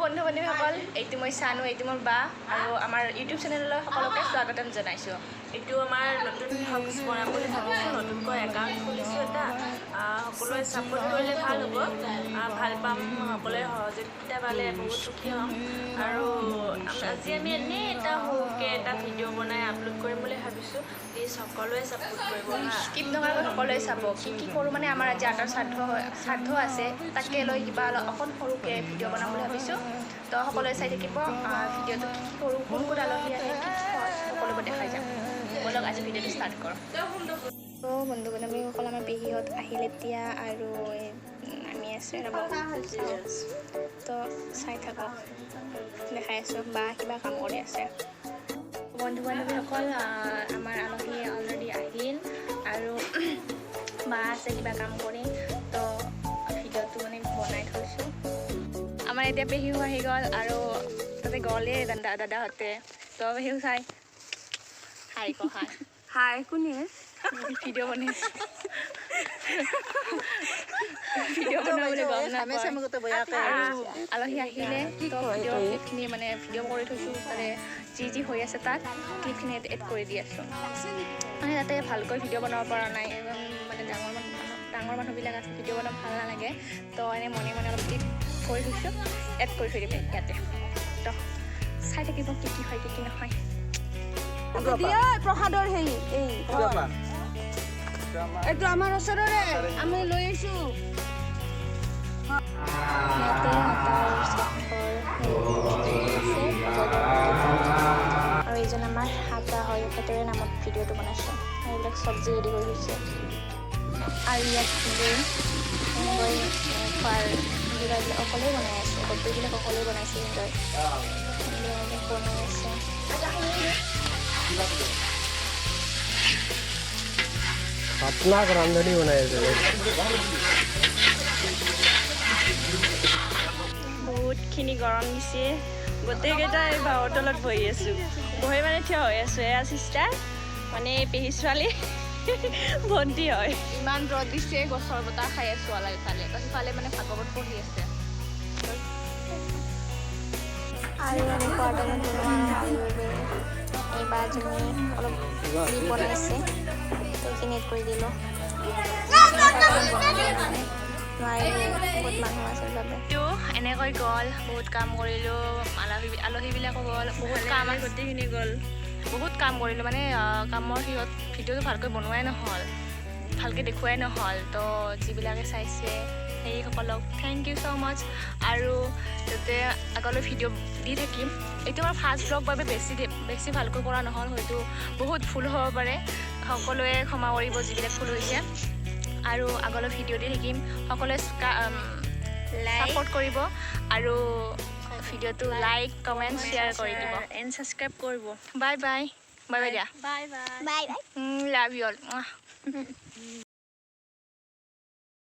বন্ধু বান্ধৱীসকল, এইটো মই চানু, এইটো মোৰ বা আৰু আমাৰ ইউটিউব চেনেললৈ সকলোকে স্বাগতম জনাইছোঁ। এইটো আমাৰ নতুন ভ্লগছ বনাম বুলি ভাবিছোঁ। নতুনকৈ একাউণ্ট খুলিছোঁ এটা। সকলোৱে ছাপোৰ্ট কৰিলে ভাল হ'ব, ভাল পাম। সকলোৱে সহযোগিতা পালে বহুত সুখী হ'ম। আৰু আজি আমি এনেই এটা সৰুকৈ এটা ভিডিঅ' বনাই আপলোড কৰিম বুলি ভাবিছোঁ। প্লিজ সকলোৱে ছাপোৰ্ট কৰিব হা। স্কিপ নকৰাকৈ সকলোৱে চাব। কি কি কৰোঁ মানে আমাৰ আজি আটাৰ শ্ৰাদ্ধ শ্ৰাদ্ধ আছে, তাকে লৈ কিবা অলপ অকণ সৰুকৈ ভিডিঅ' বনাম বুলি ভাবিছোঁ। তো সকলোৱে চাই থাকিব ভিডিঅ'টো। কি কি কৰোঁ, কোন কোন আলহী আহে, কি কি হয়, সকলোবোৰ দেখাই যাম। ব'লক, আজি ভিডিঅ'টো ষ্টাৰ্ট কৰোঁ। তো বন্ধু বান্ধৱীসকল, আমাৰ পেহীহঁত আহিল এতিয়া আৰু আমি আছোঁ। ৰ'ব, তো চাই থাকক, দেখাই আছোঁ। বা কিবা কাম কৰি আছে। বন্ধু বান্ধৱীসকল, আমাৰ আলহী অলৰেডি আহিল আৰু বা আছে কিবা কাম কৰি। তো ভিডিঅ'টো মানে বনাই থৈছোঁ। আমাৰ এতিয়া পেহীও আহি গ'ল আৰু তাতে গ'লেই দাদা দাদাহঁতে। তো পেহীও চাই হাই ক, হাই। হাই, কোনে? ভিডিঅ' বনাইছোঁ। ভিডিঅ' বনাবলৈ গম নাপায়। আৰু আলহী আহিলে, তো ভিডিঅ' ক্লিপখিনি মানে ভিডিঅ' কৰি থৈছোঁ। তাৰে যি যি হৈ আছে, তাত ক্লিপখিনি এড কৰি দি আছোঁ। মানে তাতে ভালকৈ ভিডিঅ' বনাব পৰা নাই। মানে ডাঙৰ মানুহ, ডাঙৰ মানুহবিলাক আছে, ভিডিঅ' বনাব ভাল নালাগে। তো এনেই মনে মনে অলপ ক্লিপ কৰি থৈছোঁ, এড কৰি থৈ দিম ইয়াতে। তো চাই থাকিব কি কি হয়, কি কি নহয়। প্ৰসাদৰ হেৰি এই এইটো আমাৰ ওচৰৰে, আমি লৈ আহিছোঁ। ইয়াতে আটাৰ শ্ৰাদ্ধৰ আছে আৰু এইজন আমাৰ আটা হয়, তেখেতৰে নামত ভিডিঅ'টো বনাইছোঁ। এইবিলাক চব্জি ৰেডি কৰি থৈছে আৰু ইয়াত গৈ গৈ খোৱাৰ যোগাৰবিলাক অকলেই বনাই আছে। গোটেইবিলাক অকলেই বনাইছে। সিহঁতৰ এইবিলাক বনাই আছে। খতৰনাক ৰান্ধনি বনাই আছে। বহুতখিনি গৰম দিছে। গোটেইকেইটা এই বাঁহৰ তলত বহি আছোঁ, বহি মানে থিয় হৈ আছোঁ। এয়া চিষ্টাৰ, মানে পেহী ছোৱালী, ভণ্টি হয়। ইমান ৰ'দ দিছে, গছৰ বতাহ খাই আছোঁ অলপ। ইফালে সিফালে মানে ভাগৱত পঢ়ি আছে। আৰু আমি খোৱাৰ টাইমত বনোৱা নহ'ল। এই বাজনী অলপ ক্লিপ বনাইছে, তো এইখিনি এড কৰি দিলোঁ। নোৱাৰিলোঁ, বহুত মানুহ আছিল বাবে। তো এনেকৈ গ'ল, বহুত কাম কৰিলোঁ। আলহীবিলাকো গ'ল, বহুত কাম আছে। গোটেইখিনি গ'ল। বহুত কাম কৰিলোঁ। মানে কামৰ শেষত ভিডিঅ'টো ভালকৈ বনোৱাই নহ'ল, ভালকৈ দেখুৱাই নহ'ল। তো যিবিলাকে চাইছে, সেইসকলক thank you so মাছ। আৰু যাতে আগলৈ ভিডিঅ' দি থাকিম। এইটো আমাৰ ফাৰ্ষ্ট ব্লগ বাবে বেছি বেছি ভালকৈ কৰা নহ'ল, হয়তো বহুত ভুল হ'ব পাৰে। সকলোৱে ক্ষমা কৰিব যিবিলাক ভুল হৈছে। আৰু আগলৈ ভিডিঅ' দি থাকিম। সকলোৱে ছাপৰ্ট কৰিব আৰু ভিডিঅ'টো লাইক, কমেণ্ট, শ্বেয়াৰ কৰি দিব। এণ্ড ছাবস্ক্ৰাইব কৰিব। বাই বাই, বাই বাই দিয়া। Bye bye. Bye bye. Love you all.